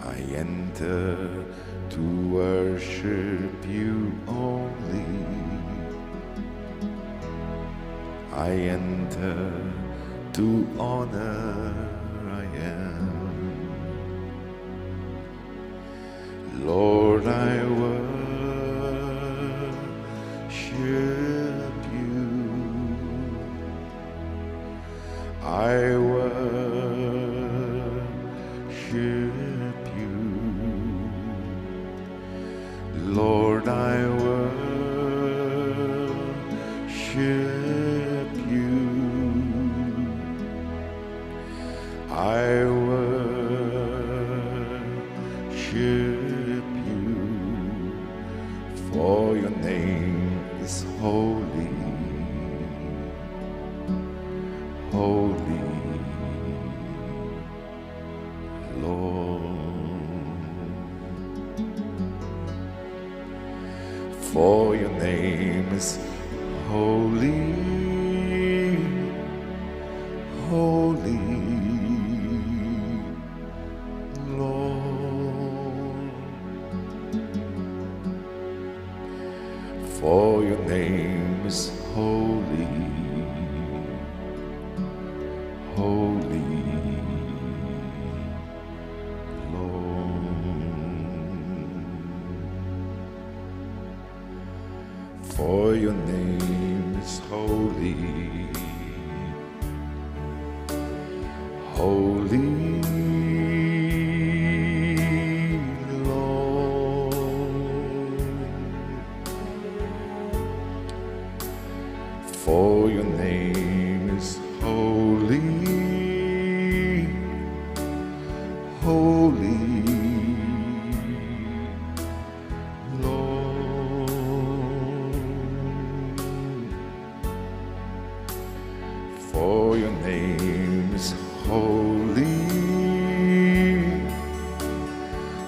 I enter to worship you only. I enter to honor I am. Lord, I worship you. I worship you. Lord, I worship you. I worship you, for your name is holy, holy, Lord. For your name is holy, holy, Lord. For your name is holy, holy, Lord. For your name is holy, holy, Lord. For your name is holy, holy, Lord. For your name is holy,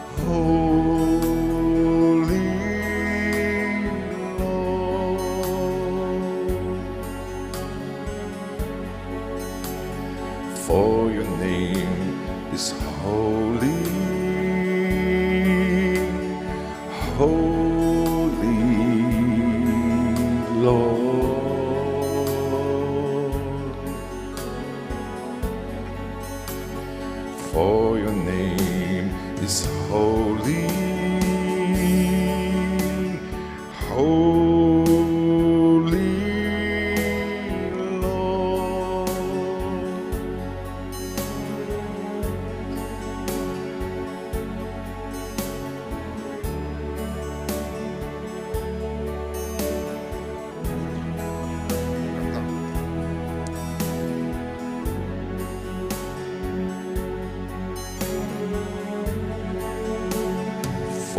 holy, Lord. For your name is holy, holy, Lord. For your name is holy, holy, Lord.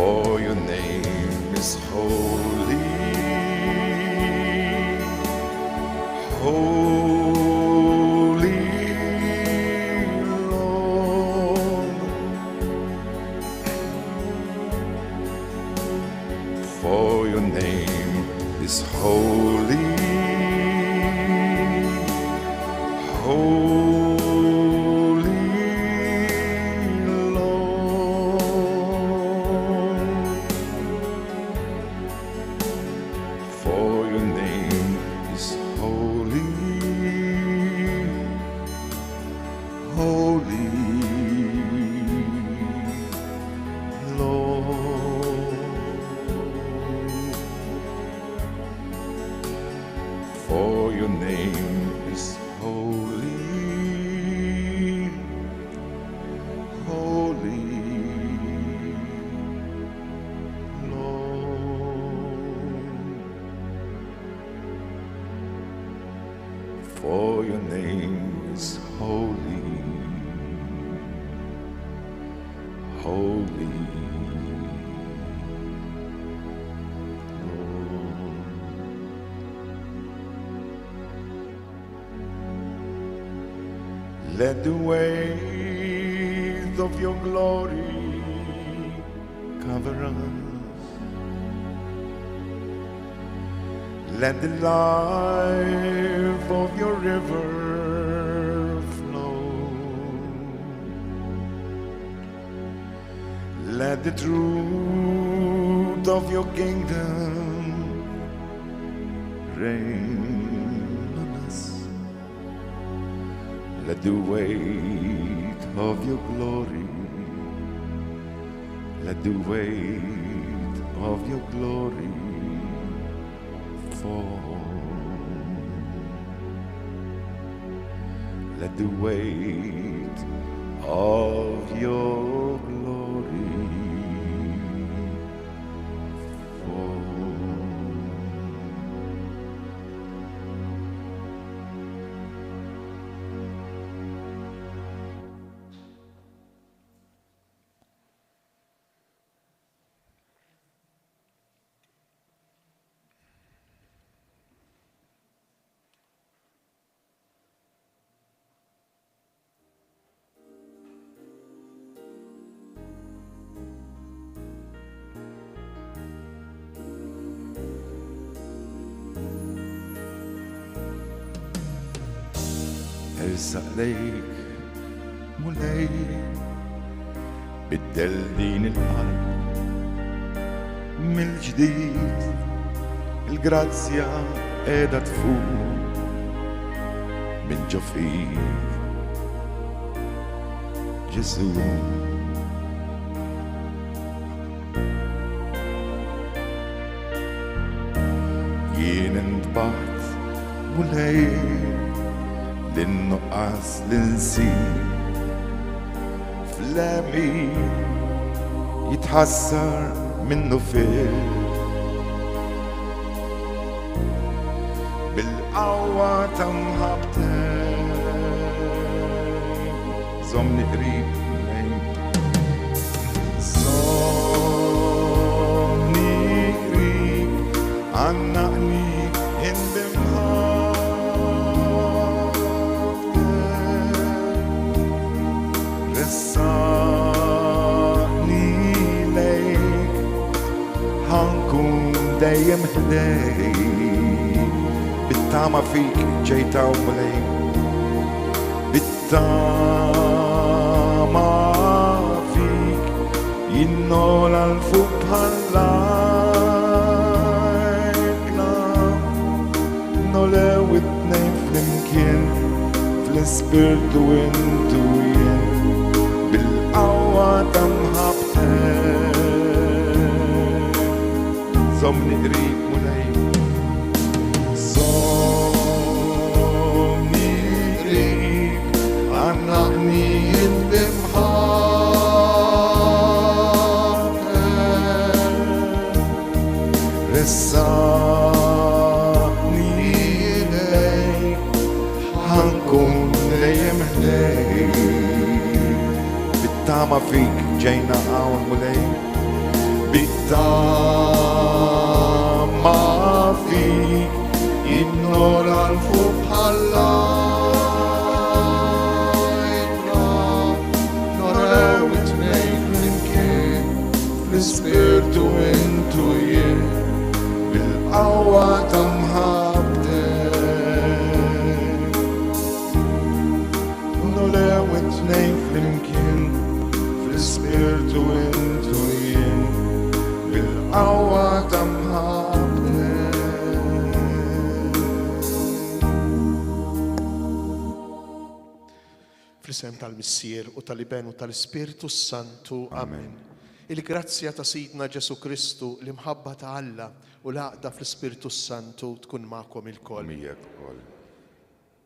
For your name is holy, holy, Lord. For your name is holy, holy, Lord. For your name is holy, holy, Lord. For your name is holy, holy, Lord. For your name is holy, holy, Lord. Let the weight of your glory cover us. Let the life of your river flow. Let the truth of your kingdom reign on us. Let the weight of your glory, let the weight of your glory fall. Let the weight of your glory fall. Ersaq lejk, Mulej, biddel din il-qalb mill-ġdid il-grazzja qiegħda tfur minn ġo fik. Ġesu. Jien intbaħt Mulej lin-nuqqas li nsir fl-għemi jitħassar minnu fih. Bil-qawwa ta' mħabbtek żommni qrib Mulej. Żommni qrib, għannaqni in bimħabbtek. Ressaqni lejk, ħa nkun dejjem ħdejk. Bit-tama fik ġejt hawn Mulej. Bit-tama fik jien nogħla 'l fuq bħall-ajkla. Nogħlew it-tnejn flimkien fl-ispirtu int u jien bil-qawwa ta' mħabbtek. Żommni qrib Mulej. Żommni qrib, għannaqni int b'imħabbtek. Ressaqni lejk, ħa nkun dejjem ħdejk. Bit-tama fik ġejna hawn Mulej. Bit-tama fik jien nogħla 'l fuq bħall-ajkla. Nogħlew it-tnejn flimkien fl-ispirtu int u jien bil-qawwa ta' mħabbtek. Nogħlew it-tnejn flimkien fl-ispirtu int u jien bil-qawwa ta' mħabbtek. Fl-isem tal-Missier u tal-Iben u tal-Ispirtu s-Santu. Amen. Il-grazzja ta' Sidna Ġesù Kristu, l-imħabba ta' Alla u l-għaqda fl-Ispirtu s-Santu tkun magħkom ilkoll. Miegħek ukoll.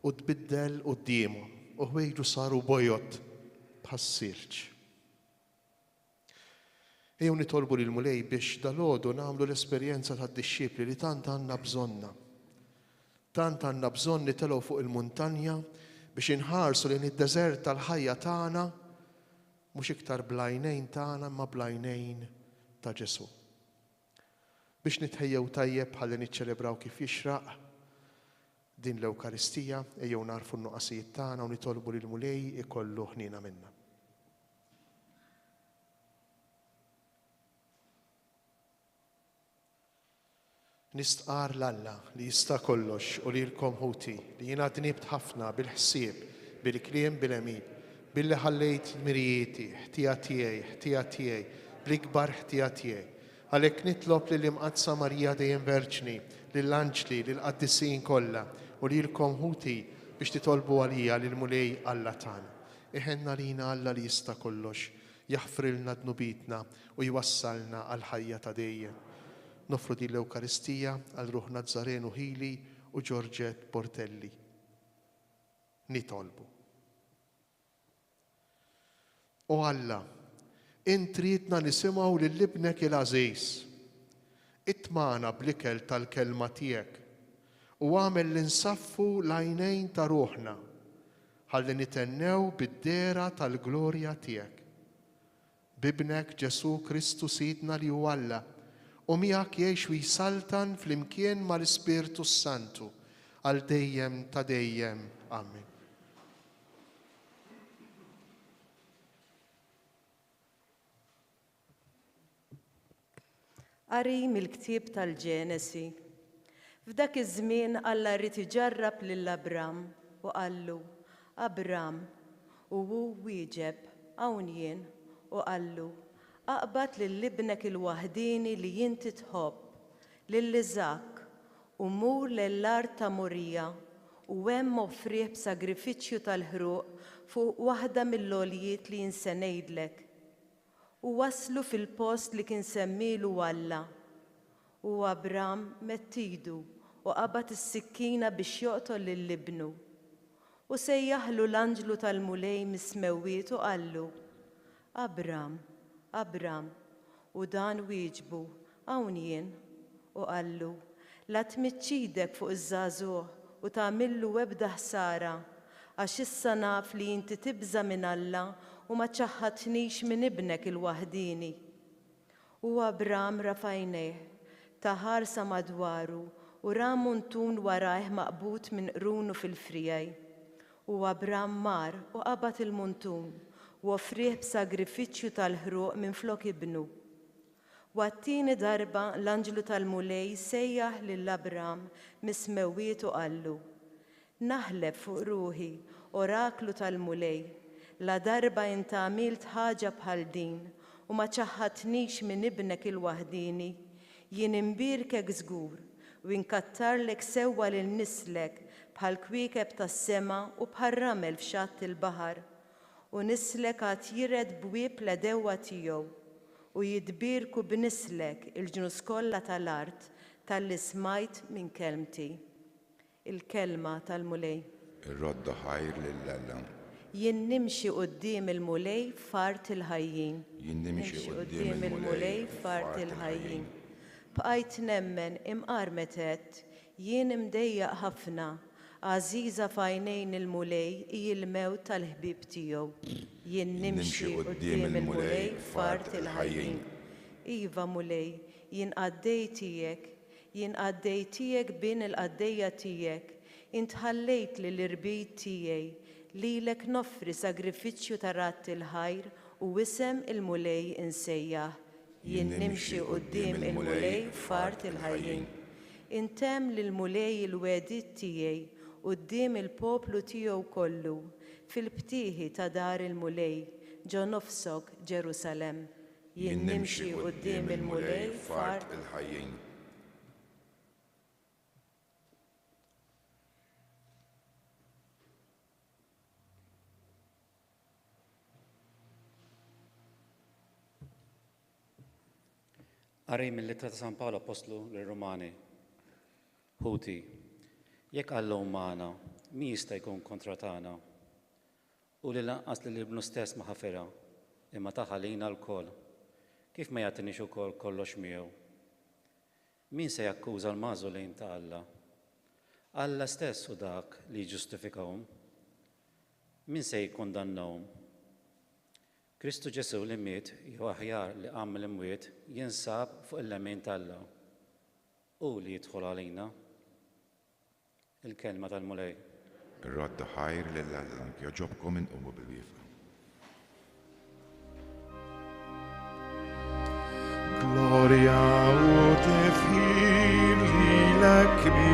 U tbiddel quddiemhom, u ħwejġu saru bojod bħas-silġ. Ejjew nitolbu lill-Mulej biex dalgħodu nagħmlu l-esperjenza tad-dixxipli li tant għandna bżonnha. Tant għandna bżonn nitelgħu fuq il-muntanja biex inħarsu lejn id-deżert tal-ħajja tagħna mhux iktar bl-għajnejn tagħna imma bl-għajnejn ta' Ġesù. Biex nitħejjew tajjeb ħalli niċċelebraw kif jixraq din l-Ewkaristija, ejjew nagħrfu n-nuqqasijiet tagħna u nitolbu lill-Mulej ikollu ħniena minna. Nistqarr 'l Alla li jista' kollox u lilkom ħuti li jiena dnibt ħafna bil-ħsieb, bil-kliem, bil-għemil, billi ħallejt dmirijieti, ħtija tiegħi, ħtija tiegħi. bl-ikbar ħtija tiegħi. Għalhekk nitlob lill-Imqaddsa Marija dejjem Verġni, lill-anġli, lill-qaddisin kollha, u lilkom ħuti biex titolbu għalija lill-Mulej Alla tagħna. Iħenn għalina Alla li jista' kollox, jaħfrilna dnubietna u jwassalna għall-ħajja ta' dejjem. Noffru din l-Ewkaristija għal ruħ Nazzarenu Hili u Georgette Portelli. Nitolbu. O Alla, int riedna nisimgħu lil Ibnek il-għażiż. Itmagħna bl-ikel tal-Kelma tiegħek u agħmel li nsaffu l-għajnejn ta' ruħna ħalli nithennew bid-dehra tal-glorja tiegħek. B'Ibnek Ġesù Kristu Sidna li hu Alla, u miegħek jgħix u jsaltan flimkien mal-Ispirtu s-Santu, għal dejjem ta' dejjem. Amen. Qari mill-ktieb tal-Ġenesi. F'dak iż-żmien Alla ried iġarrab lil Abram u qallu, Abram! U hu wieġeb, Hawn jien. U qallu, Aqbad lil ibnek il-waħdieni li inti tħobb, lil Iżakk, u mur lejn l-art ta' Morija, u hemm offrih b'sagrifiċċju tal-ħruq fuq waħda mill-għoljiet li jien se ngħidlek. U waslu fil-post li kien semmielu Alla. U Abram medd idu u qabad is-sikkina biex joqtol lil ibnu. U sejjaħlu l-anġlu tal-Mulej mis-smewwiet u qallu, Abram, Abram. U dan wieġbu, Hawn jien. U qallu, La tmiddx idek fuq iż-żagħżugħ u tagħmillu ebda ħsara, għax issa naf li inti tibża' minn Alla u ma ċaħħadtnix minn ibnek il-waħdieni. U Abram rafa' għajnejh, ta ħarsa madwaru u ra muntun warajh maqbud minn qrunu fil-friegħi. U Abram mar u qabad il-muntun u offrieh b'sagrifiċċju tal-ħruq minflok ibnu. U għat-tieni darba l-anġlu tal-Mulej sejjaħ lil Abram mis-smewwiet u qallu, Naħlef fuq ruħi, oraklu tal-Mulej, ladarba int għamilt ħaġa bħal din u ma ċaħħadtnix minn ibnek il-waħdieni, jien inbierkek żgur u inkattarlek sewwa lil nislek bħall-kwiekeb tas-sema u bħar-ramel f'xatt il-baħar. U nislek għad jiret bwieb l-għedewwa tiegħu, u jitbierku b'nislek il-ġnus kollha tal-art talli smajt minn kelmti. Il-Kelma tal-Mulej. Irroddu ħajr lil Alla. Jien nimxi quddiem il-Mulej f'art il-ħajjin. Jien nimxi quddiem il-Mulej f'art il-ħajjin. Bqajt nemmen imqar meta għedt, Jien imdejjaq ħafna, għażiża f'għajnejn il-Mulej hi l-mewt tal-ħbieb tiegħu. Jien nimxi quddiem il-Mulej f'art il-ħajjin. Iva, Mulej, jien qaddej tiegħek, jien qaddej tiegħek bin il-qaddejja tiegħek, int ħallejtli l-irbit tiegħi, lilek noffri sagrifiċċju ta' radd il-ħajr u isem il-Mulej insejjaħ. Jien nimxi quddiem il-Mulej f'art il-ħajjin. Intemm lill-Mulej il-wegħdiet tiegħi quddiem il-poplu tiegħu kollu, fil-btieħi ta' dar il-Mulej, ġo nofsok, Ġerusalemm. Jien nimxi quddiem il-Mulej f'art il-ħajjin. Qari mill-Ittra ta' San Pawl Appostlu lir-Rumani. Ħuti, jekk Alla hu magħna, min jista' jkun kontra tagħna? Hu li lanqas lil Ibnu stess ma ħafirha, imma tah għalina lkoll, kif ma jagħtiniex ukoll kollox miegħu? Min se jakkuża l-magħżulin ta' Alla? Alla stess hu dak li jiġġustifikahom. Min se jikkundannahom? Kristu Ġesù li miet, jew aħjar li qam mill-imwiet, jinsab fuq il-lemin t'Alla. Hu li jidħol għalina. Il-Kelma tal-Mulej. Irroddu ħajr lil Alla, jogħġobkom inqumu bil-wieqfa. Glorja u tifħir lilek Kristu.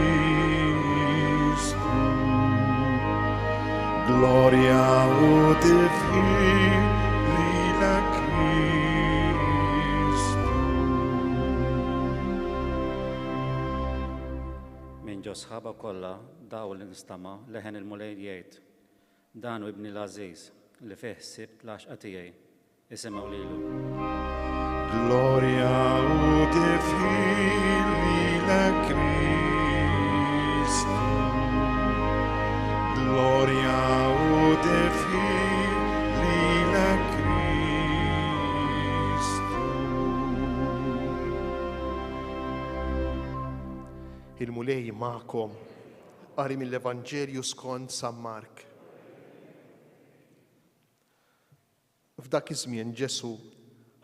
Glorja u tifħir lilek Kristu. minn ġo sħaba kollha dawl instama' leħen il-Mulej jgħid, Dan hu Ibni l-għażiż, li fih sibt l-għaxqa tiegħi. Isimgħu lilu. Glorja u tifħir lilek Kristu. Glorja u tifħir lilek Kristu. Il-Mulej magħkom. Qari mill-Evanġelju skont San Mark. F'dak iż-żmien Ġesù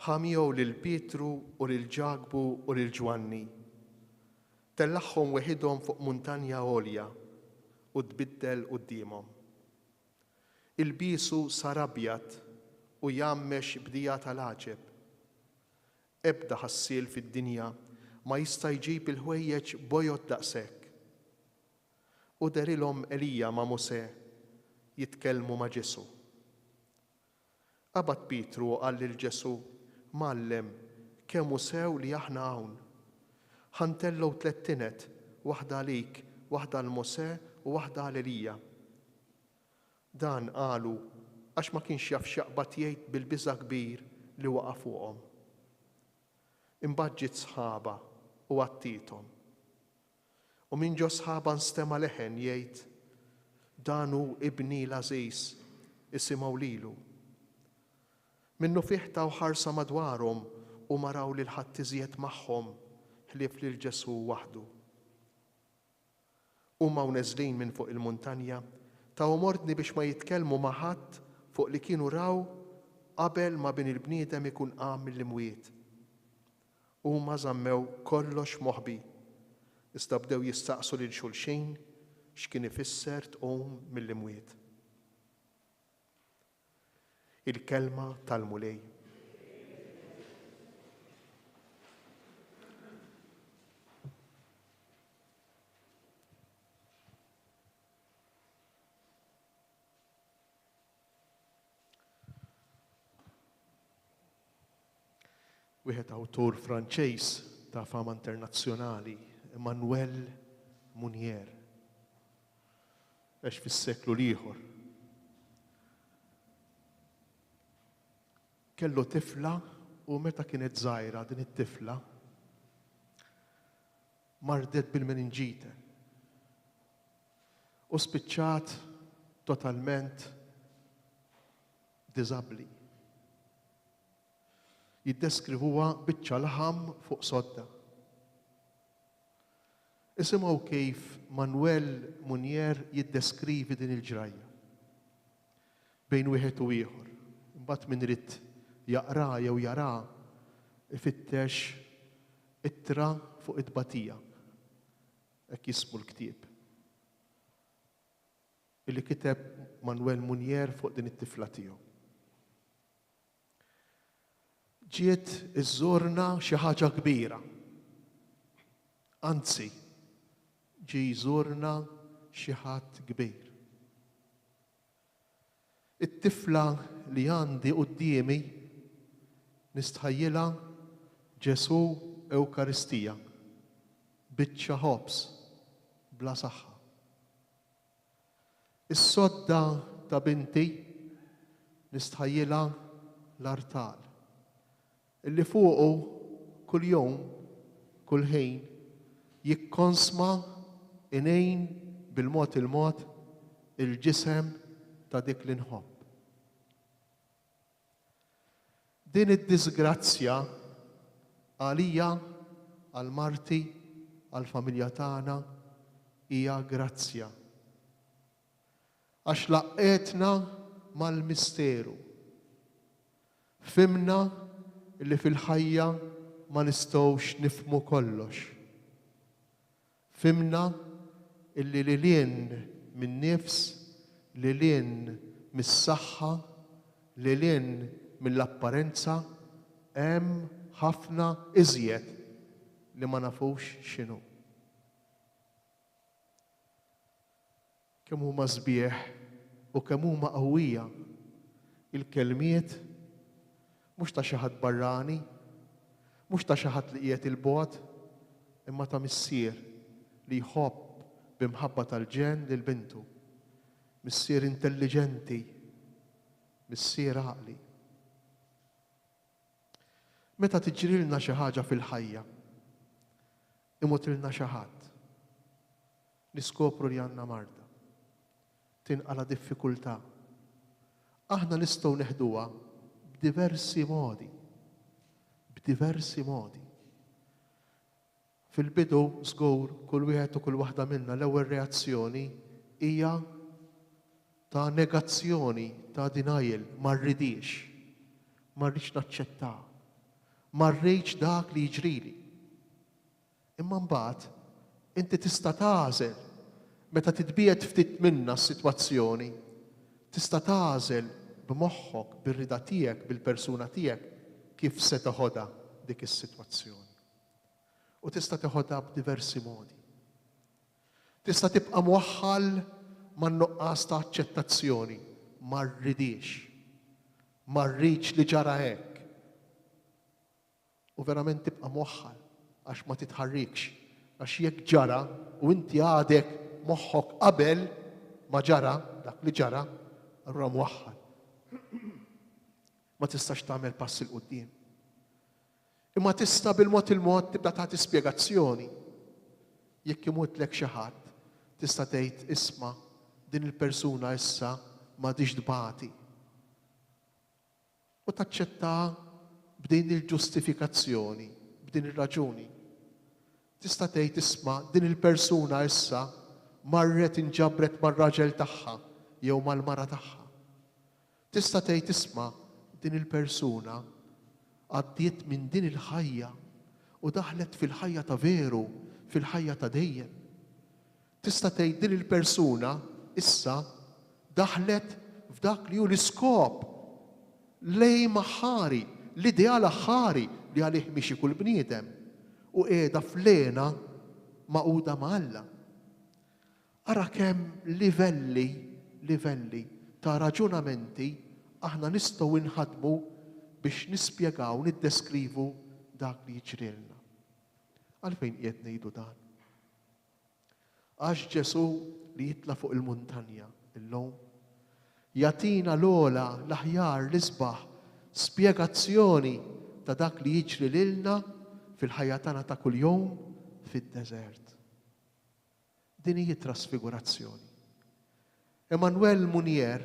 ħa miegħu lil Pietru u lil Ġakbu u lil Ġwanni. Tellagħhom weħidhom fuq muntanja għolja u tbiddel quddiemhom. Ilbiesu sar abjad u jgħammex b'dija tal-għaġeb. Ebda ħassiel fid-dinja ma jista' jġib il-ħwejjeġ bojod daqshekk. U dehrilhom Elija ma' Mosè jitkellmu ma' Ġesù. Qabad Pietru u qal lil Ġesù, Mgħallem, kemm hu sew li aħna hawn! Ħa ntellgħu tlett tined, waħda għalik, waħda għal Mosè u waħda għal Elija. Dan qalu għax ma kienx jaf x'jaqbad jgħid bil-biża' kbir li waqa' fuqhom. Imbagħad ġiet sħaba u għattiethom. U minn ġo sħaba nstema' leħen jgħid, Dan hu Ibni l-għażiż, isimgħu lilu. Minnufih taw ħarsa madwarhom u ma raw lil ħadd iżjed magħhom ħlief lil Ġesù waħdu. Huma u neżlin minn fuq il-muntanja, tahom ordni biex ma jitkellmu ma' ħadd fuq li kienu raw qabel ma Bin il-bniedem ikun qam mill-imwiet. Huma żammew kollox moħbi, iżda bdew jistaqsu lil xulxin x'kien ifisser tqum mill-imwiet. Il-Kelma tal-Mulej. Wieħed awtur Franċiż ta' fama internazzjonali, Emmanuel Mounier, għex fis-seklu l-ieħor. Kellu tifla u meta kienet żgħira din it-tifla mardet bil-meninġite u spiċċat totalment diżabbli. Jiddeskrivuha biċċa laħam fuq sodda. Isimgħu kif Manuel Munier jiddeskrivi din il-ġrajja. Bejn wieħed u ieħor. Imbagħad min irid jaqra jew jara ifittex ittra fuq it-tbatija. Hekk jismu l-ktieb. Illi kiteb Manuel Munier fuq din it-tifla tiegħu. Ġiet iżżurna xi ħaġa kbira. Anzi, ġie jżurna xi ħadd kbir. It-tifla li għandi quddiemi nistħajjilha Ġesù Ewkaristija, biċċa ħobż bla saħħa. Is-sodda ta' binti nistħajjilha l-artal, illi fuqu kuljum, kull ħin, jikkonsma inejn bil-mod il-mod il-ġisem ta' dik li nħobb. Din id-diżgrazzja għalija, għal marti, għall-familja tagħna hija grazzja. Għax laqqgħetna mal-misteru. Fhimna li fil-ħajja ma nistgħux nifhmu kollox. Fhimna illi lil hinn min-nifs, lil hinn mis-saħħa, lil hinn mill-apparenza, hemm ħafna iżjed li ma nafux x'inhu. Kemm huma sbieħ u kemm huma qawwija l-kelmiet mhux ta' xi ħadd barrani, mhux ta' xi ħadd li qiegħed 'il bogħod, imma ta' Missier li jħobb b'imħabba tal-ġenn lil bintu. Missier intelliġenti, missier għaqli. Meta tiġrilna xi ħaġa fil-ħajja, imutilna xi ħadd, niskopru li għandna marda, tinqala' diffikultà, aħna nistgħu neħduha b'diversi modi. B'diversi modi. Fil-bidu, żgur, kull wieħed u kull waħda minna l-ewwel reazzjoni hija ta' negazzjoni, ta' denial, ma rridhiex, ma rridx naċċettaha, ma rridx dak li jiġrili. Imma mbagħad inti tista' tagħżel meta titbiegħed ftit minnha s-sitwazzjoni, tista' tagħżel b'moħħok, bir-rieda tiegħek, bil-persuna tiegħek kif se teħodha dik is-sitwazzjoni. U tista' teħodha b'diversi modi. Tista' tibqa' mwaħħal man-nuqqas ta' aċċettazzjoni, ma rridhiex. Ma rridx li ġara hekk. U verament tibqa' mwaħħal għax ma titħarrikx. Għax jekk ġara u inti għadek moħħok qabel ma ġara dak li ġara, allura mwaħħal. Ma tistax tagħmel pass 'il quddiem. Imma tista' bil-mod il-mod tibda tagħti spjegazzjoni. Jekk imutlek xi ħadd, tista' tgħid isma' din il-persuna issa m'għadhiex tbati. U taċċettaha b'din il-ġustifikazzjoni, b'din ir-raġuni. Tista' tgħid isma' din il-persuna issa marret inġabret mar-raġel tagħha jew mal-mara tagħha. Tista' tgħid isma' din il-persuna għaddiet minn din il-ħajja u daħlet fil-ħajja ta' veru, fil-ħajja ta' dejjem. Tista' tgħid din il-persuna issa daħlet f'dak li hu l-iskop, l-aim aħħari, l-ideal aħħari li għalih miexi kull bniedem u qiegħda fl-hena magħquda ma' Alla. Ara kemm livelli, livelli ta' raġunamenti aħna nistgħu nħaddmu biex nispjegaw, niddeskrivu dak li jiġrilna. Għalfejn qiegħed ngħidu dan? Għax Ġesù li jitla' fuq il-muntanja llum, jagħtina l-ogħla, l-aħjar, l-isbaħ spjegazzjoni ta' dak li jiġri lilna fil-ħajja tagħna ta' kuljum fid-deżert. Din hi t-trasfigurazzjoni. Emmanuel Mounier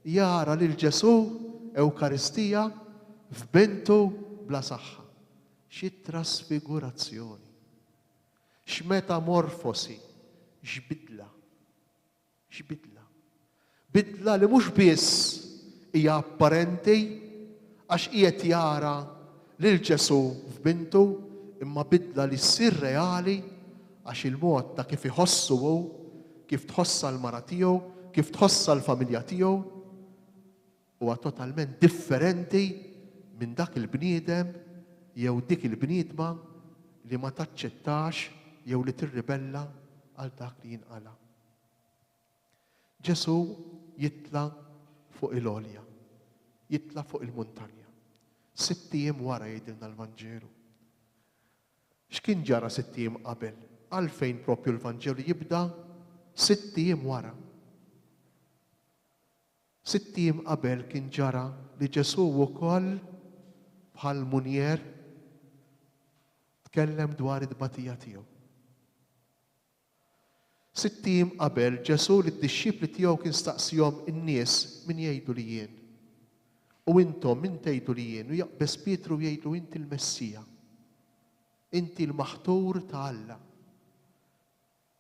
jara lil Ġesù Ewkaristija f'bintu bla saħħa. Xi trasfigurazzjoni! X'metamorfosi! X'bidla! X'bidla! Bidla li mhux biss hija apparenti għax qiegħed jara lil Ġesù f'bintu, imma bidla li ssir reali għax il-mod ta' kif iħossu hu, kif tħossha l-mara tiegħu, kif tħossha l-familja tiegħu, huwa totalment differenti minn dak il-bniedem jew dik il-bniedma li ma taċċettax jew li tirribella għal dak li jinqala'. Ġesù jitla' fuq il-għolja, jitla' fuq il-muntanja. Sitt ijiem wara jgħidilna l-Vanġelu. X'kien ġara sitt ijiem qabel? Għalfejn propju l-Vanġelu jibda sitt ijiem wara? Sitt ijiem qabel kien ġara li Ġesù wkoll bħal Munier tkellem dwar it-tbatija tiegħu. Sitt ijiem qabel, Ġesù lid-dixxipli tiegħu kien staqsiehom, In-nies min jgħidu li jien? U intom min tgħidu li jien? U jaqbeż Pietru u jgħidlu, Inti l-Messija. Inti l-Maħtur ta' Alla.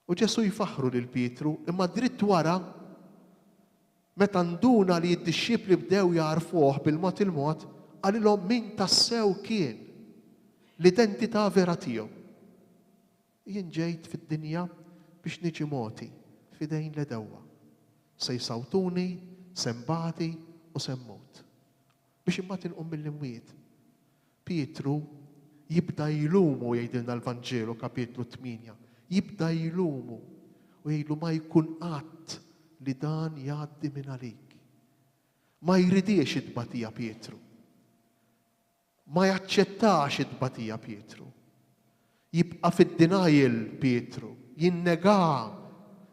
U Ġesù jfaħħru lil Pietru, imma dritt wara, meta nduna li d-dixxipli bdew jagħrfuh bil-mod il-mod, qalilhom min tassew kien, l-identità vera tiegħu. Jien ġejt fid-dinja biex niġi mogħti f'idejn l-għedewwa. Se jsawtuni, se nbati u se mmut. Biex imbagħad inqum mill-imwiet. Pietru jibda jlumu jgħidilna l-Vanġelu kapitlu 8. Jibda jlumu u jgħidlu ma jkun qatt li dan jgħaddi minn għalik. Ma jridiex it-tbatija Pietru. Ma jaċċettax it-tbatija Pietru. Jibqa' fid-denial Pietru, jinnegaha.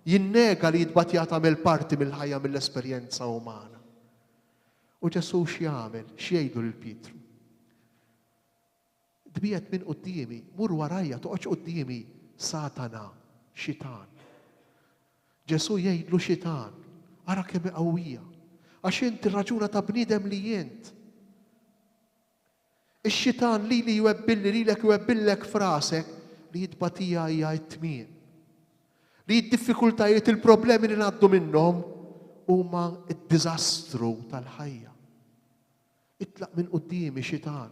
Jinnega li t-tbatija tagħmel parti mill-ħajja mill-esperjenza umana. U Ġesù x'jagħmel? X'jgħidlu lil Pietru? Tbiegħed minn quddiemi, mur warajja, toqgħodx quddiemi, Satana, xitan. Ġesù jgħidlu xitan. Ara kemm hi qawwija. Għax int tirraġuna ta' bniedem li int. Ix-xitan lili jwebbilli, lilek iwebbillek f'rasek li t-tbatija hija t-tmiem. Li d-diffikultajiet, il-problemi li ngħaddu minnhom huma d-diżastru tal-ħajja. Itlaq minn quddiemi xitan.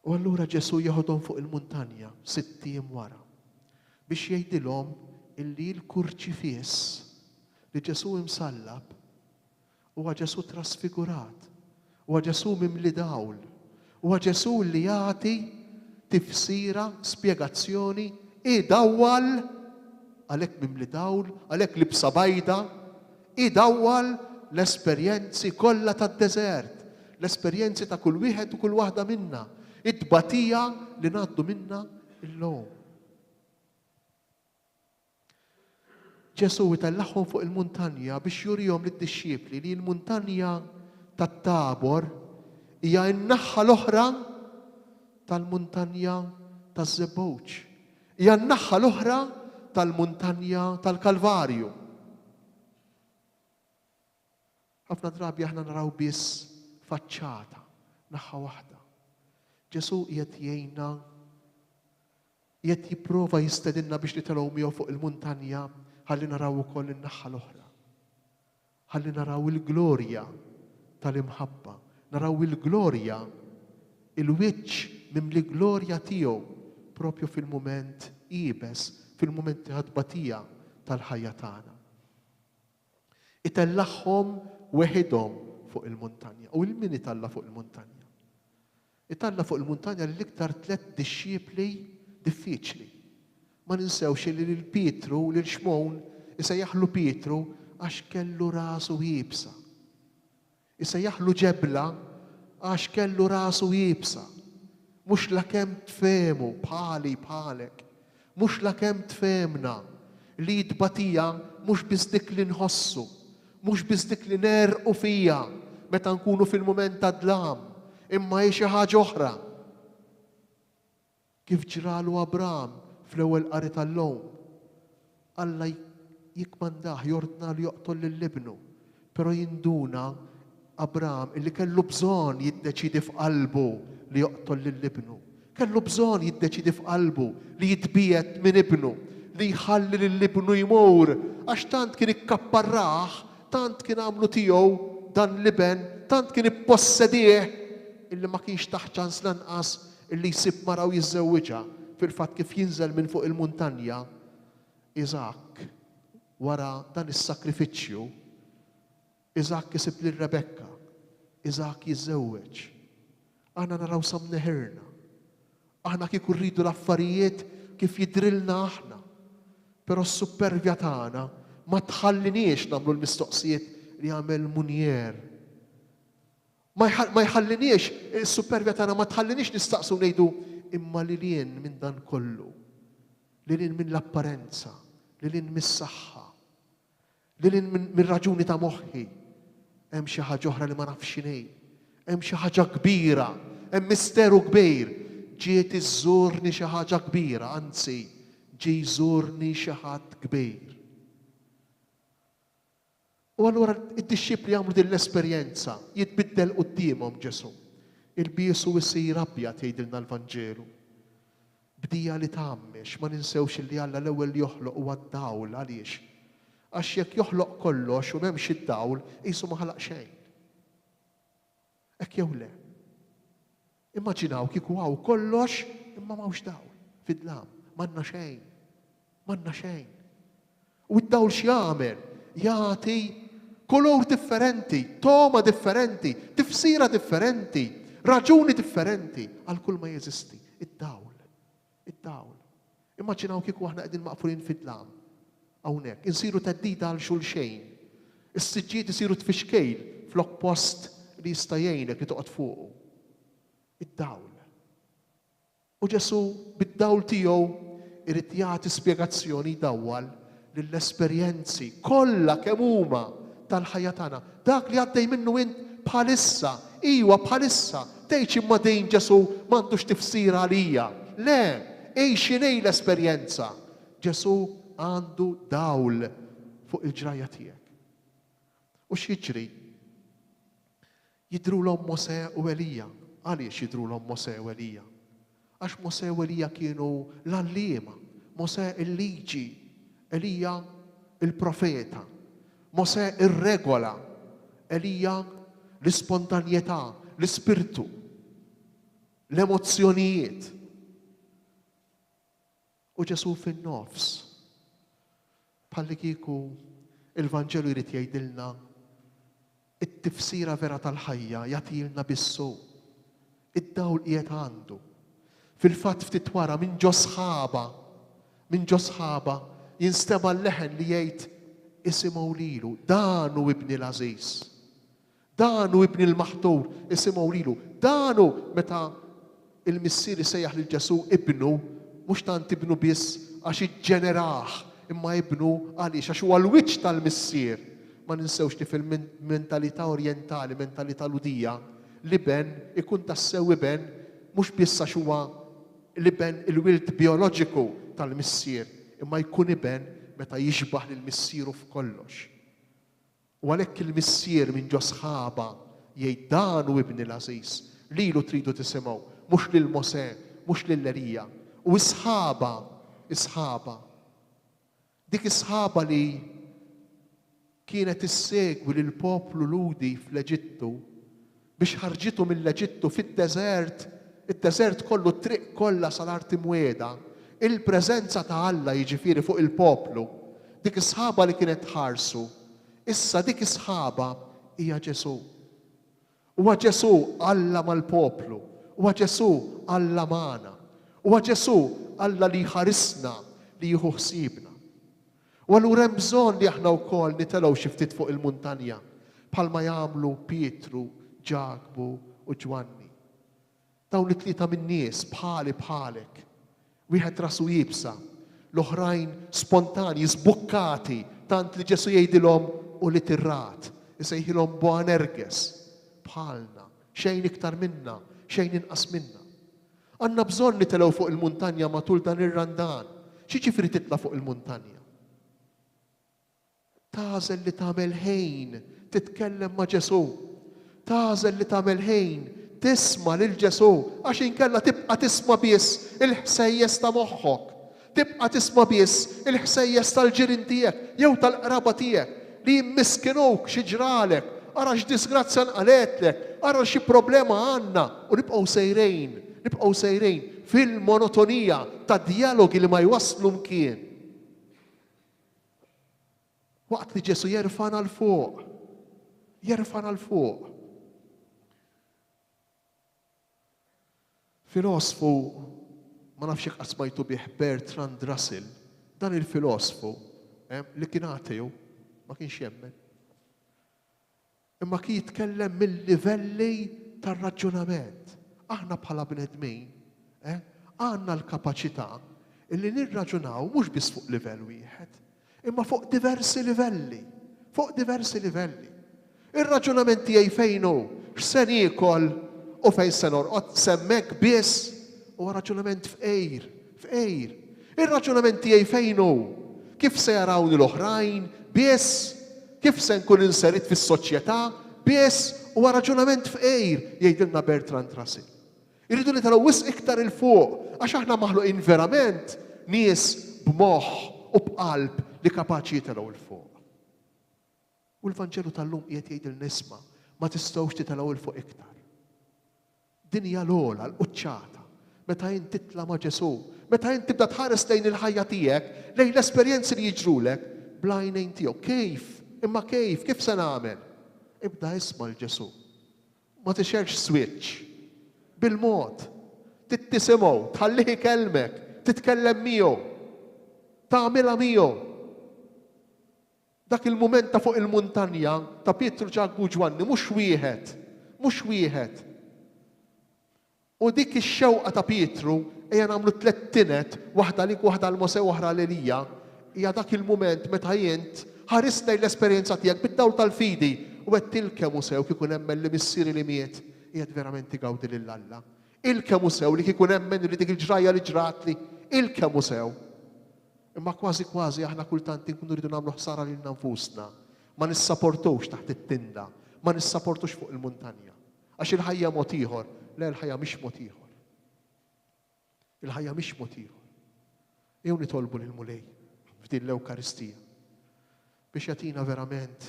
U allura Ġesù jeħodhom fuq il-muntanja sitt ijiem wara biex jgħidilhom illi l-kurċifiss li Ġesù imsallab huwa Ġesù trasfigurat, huwa Ġesù mimli dawl, huwa Ġesù li jagħti tifsira, spjegazzjoni, idawwal għalhekk mimli dawl, għalhekk libsa bajda, Idawwal l-esperjenzi kollha tad-deżert, l-esperjenzi ta' kull wieħed u kull waħda minna, it-tbatija li ngħaddu minnha llum. Ġesù itellagħhom fuq il-muntanja biex jurihom lid-dixxipli li l-muntanja tat-Tabor hija n-naħa l-oħra tal-muntanja taż-Żebbuġ. Hija n-naħa l-oħra tal-muntanja tal-Kalvarju. Ħafna drabi aħna naraw biss faċċata, naħa waħda. Ġesù qiegħed jgħinna, qiegħed jipprova jistedinna biex nitelgħu miegħu fuq il-muntanja ħalli naraw ukoll in-naħa l-oħra. Ħalli naraw il-glorja tal-imħabba, naraw il-glorja, il-wiċċ mimli glorja tiegħu propju fil-mument iebes, fil-mumenti ta' tbatija tal-ħajja tagħna. Itellagħhom weħidhom fuq il-muntanja. U 'l min italla' fuq il-muntanja? Italla' fuq il-muntanja lill-iktar tlett dixxipli diffiċli. Ma ninsewx li lil Pietru, lil Xmun, isejjaħlu Pietru għax kellu rasu iebsa. Isejjaħlu ġebla għax kellu rasu iebsa. Mhux lakemm tfehmu, bħali, bħalek. Mhux lakemm tfehmna li t-tbatija mhux biss dik li nħossu, mhux biss dik li negħrqu fiha meta nkunu fil-mument tad-dlam, imma hi xi ħaġa oħra. Kif ġralu Abram fl-ewwel qari tal-lum. Alla jikkmandah, jordnalu joqtol lil ibnu. Però jinduna Abram illi kellu bżonn jiddeċiedi f'qalbu li joqtol lil ibnu. Kellu bżonn jiddeċiedi f'qalbu li jitbiegħed minn ibnu, li jħalli lil ibnu jmur, għax tant kien ikkapparrah, tant kien għamlu tiegħu dan l-iben, tant kien ippossedih illi ma kienx tah ċans lanqas illi jsib mara u jiżżewwiġha. Fil-fatt kif jinżel minn fuq il-muntanja, Iżakk, wara dan is-sagrifiċċju, Iżakk isib lil Rebekka. Iżakk jiżżewweġ. Aħna naraw sa mneħirna. Aħna kieku rridu l-affarijiet kif jidhrilna aħna. Però s-suppervja tagħna ma tħalliniex nagħmlu l-mistoqsijiet li għamel Munier. Ma jħalliniex, is-suppervja tagħna ma tħalliniex nistaqsu ngħidu imma lil hinn minn dan kollu, lil hinn minn l-apparenza, lil hinn mis-saħħa, lil hinn mir-raġuni ta' moħħi, hemm xi ħaġa oħra li ma nafx x'inhi. Hemm xi ħaġa kbira, hemm misteru kbir. Ġiet iżżurni xi ħaġa kbira, anzi, ġie jżurni xi ħadd kbir. U allura d-dixxipli jagħmlu din l-esperjenza, jitbiddel quddiemhom Ġesù. Ilbiesu jsir abjad jgħidilna l-Vanġelu. Bdija li tgħammex, ma ninsewx illi Alla l-ewwel li joħloq huwa d-dawl, għaliex? Għax jekk joħloq kollox u m'hemmx id-dawl, qisu ma ħalaq xejn. Hekk jew le? Immaġinaw kieku hawn kollox imma m'hawnx dawl, fid-dlam, m'għandna xejn. M'għandna xejn. U d-dawl x'jagħmel? Jagħti kulur differenti, togħma differenti, tifsira differenti, raġuni differenti għal kull ma jeżisti. Id-dawl. Id-dawl. Immaġinaw kieku aħna qegħdin maqfulin fid-dlam. Hawnhekk, insiru theddida għal xulxejn. Is-siġġijiet isiru tfixkejl flok post li jista' jgħinek li toqgħod fuqu. Id-dawl. U Ġesù, bid-dawl tiegħu, Irid jagħti spjegazzjoni jdawwal lill-esperjenzi kollha kemm huma tal-ħajja tagħna. Dak li għaddej minnu int bħalissa, iwa bħalissa, tgħidx imma din Ġesù m'għandux tifsira għalija. Le, għix x'inhi l-esperjenza. Ġesù għandu dawl fuq il-ġrajja tiegħek. U x'jiġri? Jidhrulhom Mosè u Elija. Għaliex jidhrulhom Mosè u Elija? Għax Mosè u Elija kienu l-għalliema. Mosè il-liġi, Elija il-profeta. Mosè ir-regola, Elija l-ispontanjetà, l-ispirtu, l-emozzjonijiet. U Ġesù fin-nofs. Bħallikieku l-Vanġelu jrid jgħidilna t-tifsira vera tal-ħajja jagħtihielna biss hu. Id-dawl qiegħed għandu. Fil-fatt ftit wara minn ġo sħaba, minn ġo sħaba jinstema' l-leħen li jgħid isimgħu lilu, dan hu ibni l-għażiż. Dan hu Ibni l-maħtur, isimgħu lilu. Dan hu, meta l-Missier isejjaħ lil Ġesù Ibnu, mhux tant Ibnu biss għax iġġenerah, imma Ibnu għaliex? Għax huwa l-wiċċ tal-Missier. Ma ninsewx li fil-mentalità orjentali, mentalità Lhudija, l-iben ikun tassew iben mhux biss għax huwa l-iben, il-wild bijoloġiku tal-Missier, imma jkun iben meta jixbah lil Missieru f'kollox. U għalhekk il-Missier minn ġo sħaba jgħid, Dan hu Ibni l-għażiż, lilu tridu tisimgħu, mhux lil Mosè, mhux lil Elija. U s-sħaba, is-sħaba, dik is-sħaba li kienet issegwi lill-poplu Lhudi fl-Eġittu, biex ħarġitu mill-Eġittu fid-deżert, id-deżert kollu, t-triq kollha sal-Art Imwiegħda, il-preżenza ta' Alla jiġifieri fuq il-poplu, dik is-sħaba li kienet tħarsu, issa dik is-sħaba hija Ġesù. Huwa Ġesù Alla mal-poplu, huwa Ġesù Alla magħna, huwa Ġesù Alla li jħarisna, li jieħu ħsiebna. U allura hemm bżonn li aħna wkoll nitelgħu xi ftit fuq il-muntanja, bħalma jagħmlu Pietru, Ġakbu u Ġwanni. Dawn it-tlieta min-nies, bħali bħalek, wieħed rasu iebsa, l-oħrajn spontanji, żbukkati, tant li Ġesù jgħidilhom ulied ir-ragħad, isejħilhom Boanerges, bħalna, xejn iktar minna, xejn inqas minna. Għandna bżonn nitelgħu fuq il-muntanja matul dan ir-Randan. X'jiġifieri titla' fuq il-muntanja? Tagħżel li tagħmel ħin titkellem ma' Ġesù. Tagħżel li tagħmel ħin tisma' lil Ġesù għax inkella tibqa' tisma' biss il-ħsejjes ta' moħħok. Tibqa' tisma' biss il-ħsejjes tal-ġirien tiegħek jew tal-qraba tiegħek li jimmiskinuk xi ġralek, ara x'disgrazzja nqalgħetlek, ara xi problema għandna u nibqgħu sejrin, nibqgħu sejrin fil-monotonija ta' djalogi li ma jwasslu mkien. Waqt li Ġesù jerfagħna 'l fuq, jerfagħna 'l fuq. Filosfu, ma nafx jekk qatt smajtu bih Bertrand Russell, dan il-filosfu eh, li kien ateu, ma kienx jemmen. Imma kien jitkellem mill-livelli tar-raġunament. Aħna bħala bnedmin, eh, għandna l-kapaċità illi nirraġunaw mhux biss fuq livell wieħed, Imma fuq diversi livelli. Fuq diversi livelli. Ir-raġunament tiegħi fejn hu? X'se niekol u fejn se norqod? S'hemmhekk biss? Huwa raġunament fqir, fqir. Ir-raġunament tiegħi fejn hu? Kif se jarawni l-oħrajn? Biss? Kif se nkun inserit fis-soċjetà? Biss? Huwa raġunament fqir, jgħidilna Bertrand Russell. Irridu nitilgħu wisq iktar 'il fuq għax aħna maħluqin verament nies b'moħħ u b'qalb li kapaċi jitilgħu 'l fuq. U l-Vanġelu tal-lum qiegħed jgħidilna isma' ma tistgħux titilgħu 'l fuq iktar. Din hija l-ogħla, l-quċċata. Meta int titla' ma' Ġesù, meta int tibda tħares lejn il-ħajja tiegħek, lejn l-esperjenzi li jiġrulek, bl-għajnejn tiegħu. Kif? Imma kif? Kif se nagħmel? Ibda isma' 'l Ġesù. Ma tixgħelx switch. Bil-mod. Trid tisimgħu, tħallih ikellmek, titkellem miegħu. Tagħmilha miegħu. Dak il-mument ta' fuq il-muntanja ta' Pietru, Ġakbu u Ġwanni mhux wieħed, mhux wieħed. U dik ix-xewqa ta' Pietru, ejja nagħmlu tlett tined, waħda għalik, waħda għal Mosè u oħra għal Elija, hija dak il-mument meta int ħarist lejn l-esperjenza tiegħek bid-dawl tal-fidi u għedt il kemm hu sew kieku nemmen li missieri li miet qiegħed verament igawdi lil Alla. Il kemm hu sew li kieku nemmen li dik il-ġrajja li ġratli, il kemm hu sew. Imma kważi kważi aħna kultant inkunu rridu nagħmlu ħsara lilna nfusna. Ma nissaportux taħt it-tinda, ma nissaportux fuq il-muntanja. Għax il-ħajja mod ieħor. Le, il-ħajja mhix mod ieħor. Il-ħajja mhix mod ieħor. Jew nitolbu lill-Mulej f'din l-Ewkaristija biex jagħtina verament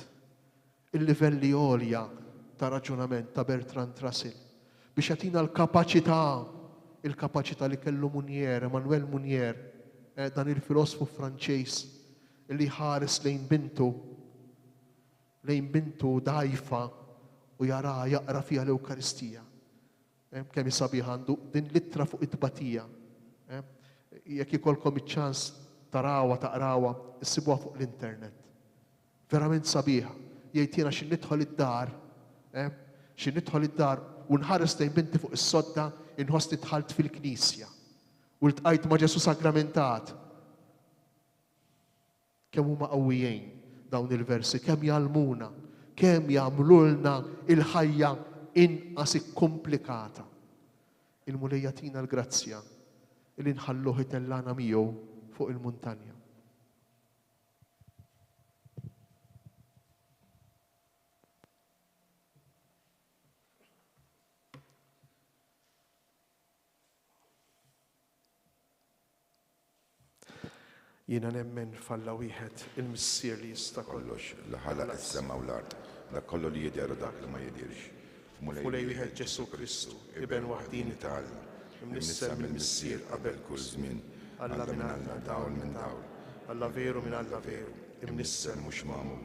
il-livelli għolja ta' raġunament ta' Bertrand Russell, biex jagħtina l-kapaċità, il-kapaċità li kellu Mounier, Emmanuel Mounier, eh, dan il-filosfu Franċiż li ħares lejn bintu lejn bintu dgħajfa u jaraha jaqra fiha l-Ewkaristija. Kemm hi sabiħa għandu din l-ittra fuq it-tbatija. Jekk ikollkom iċ-ċans tarawha, taqrawha, issibuha fuq l-internet. Verament sabiħa. Jgħid jiena xi nidħol id-dar, xi nidħol id-dar u nħares lejn binti fuq is-sodda, inħossni dħalt fil-knisja. U ltqajt ma' Ġesù sagramentat. Kemm huma qawwijin dawn il-versi, kemm jgħallmuna, kemm jagħmlulna l-ħajja inqas ikkumplikata. Il-Mulej jagħtina l-grazzja li nħalluh itellagħna miegħu fuq il-muntanja. Jiena nemmen f'Alla wieħed, il-Missier li jista' kollox, li ħalaq is-sema u l-art, dak kollu li jidher u dak li ma jidhirx, f'Mulej wieħed Ġesù Kristu, Iben waħdieni ta' Alla, imnissel mill-Missier qabel kull żmien, Alla minn Alla, dawl minn dawl, Alla veru minn Alla veru, imnissel mhux magħmul,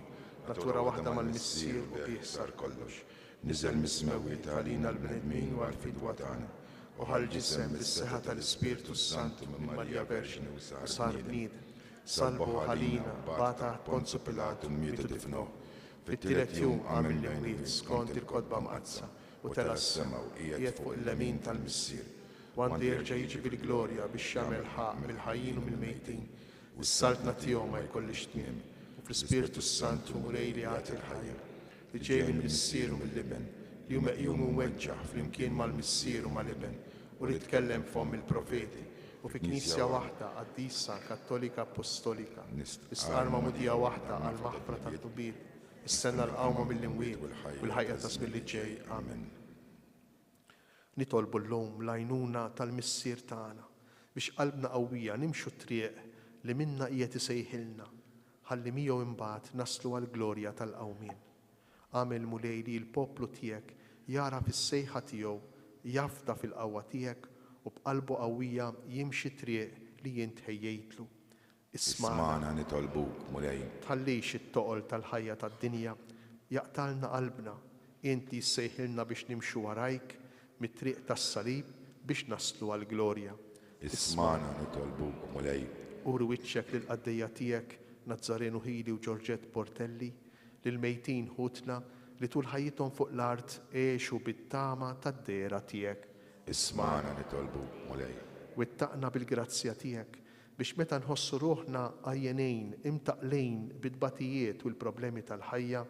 natura waħda mal-Missier u bih sar kollox, Niżel mis-smewwiet għalina l-bnedmin u għall-fidwa tagħna, u ħa l-ġisem bis-setgħa tal-Ispirtu s-Santu minn Marija Verġni u sar bniedem. Sallbuh għalina, bagħat għand Ponzu Pilatu, miet u difnuh. Fit-tielet jum qam mill-imwiet skont il-Kotba Mqaddsa, u tela' s-sema u qiegħed fuq il-lemin tal-Missier, u għandu jerġa' jiġi bil-glorja biex jagħmel ħaqq mill-ħajjin u mill-mejtin, u s-saltna tiegħu ma jkollhiex tmiem. U fl-Ispirtu s-Santu, Mulej li jagħti l-ħajja. li ġej mill-Missier u mill-Iben, li hu meqjum u mweġġaħ flimkien mal-Missier u mal-Iben, u li tkellem b'fomm il-profeti, u fi Knisja waħda, qaddisa, kattolika, appostolika, nistqarr magħmudija waħda għall-maħfra tad-dnubiet, nistenna l-qawma mill-imwiet u l-ħajja taż-żmien li ġej. Amen. Nitolbu llum l-għajnuna tal-Missier tagħna biex qalbna qawwija nimxu t-triq li minnha qiegħed isejħilna ħalli miegħu imbagħad naslu għall-glorja tal-qawmien. Agħmel Mulej li l-poplu tiegħek jagħraf is-sejħa tiegħu, jafda fil-qawwa tiegħek u b'qalbu qawwija jimxi t-triq li int ħejjejtlu. Ismagħna. Ismagħna nitolbuk, Mulej. Tħallix it-toqol tal-ħajja tad-dinja jaqtgħalna qalbna, int li ssejħilna biex nimxu warajk mit-triq tas-salib biex naslu għall-glorja. Ismagħna nitolbuk, Mulej. Uri wiċċek lill-qaddejja tiegħek Nazzarenu Hili u Georgette Portelli, lill-mejtin ħutna li tul ħajjithom fuq l-art għexu bit-tama tad-dehra tiegħek. Ismagħna nitolbuk, Mulej. Wettaqna bil-grazzja tiegħek biex meta nħossu ruħna għajjenejn, imtaqqlin bit-tbatijiet u l-problemi tal-ħajja,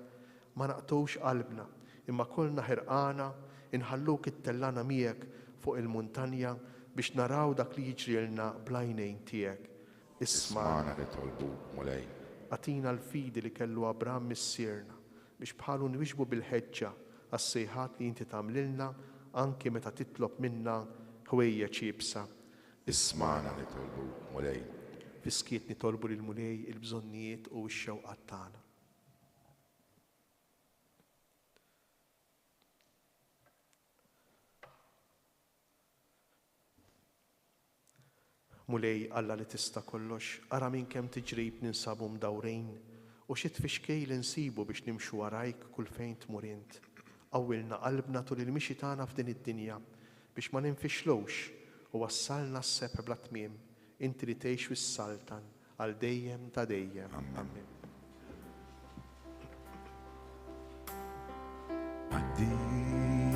ma naqtgħux qalbna, imma kollna ħerqana nħalluk ittellagħna miegħek fuq il-muntanja biex naraw dak li jiġrilna bl-għajnejn tiegħek. Ismagħna. Ismagħna nitolbuk, Mulej. Agħtina l-fidi li kellu Abram missierna, biex bħalu nwieġbu bil-ħeġġa għas-sejħat li inti tagħmlilna anki meta titlob minna ħwejjeġ iebsa. Ismagħna nitolbuk, Mulej. Fis-skiet nitolbu lill-Mulej il-bżonnijiet u x-xewqat tagħna. Mulej Alla li tista' kollox, ara minn kemm tiġrib ninsabu mdawrin u xi tfixkil insibu biex nimxu warajk kull fejn tmur int. Qawwilna qalbna tul il-mixi tagħna f'din id-dinja biex ma ninfixlux u wassalna għas-sebħ bla tmiem, inti li tgħix u ssaltan għal dejjem ta' dejjem. Amen. Qaddis.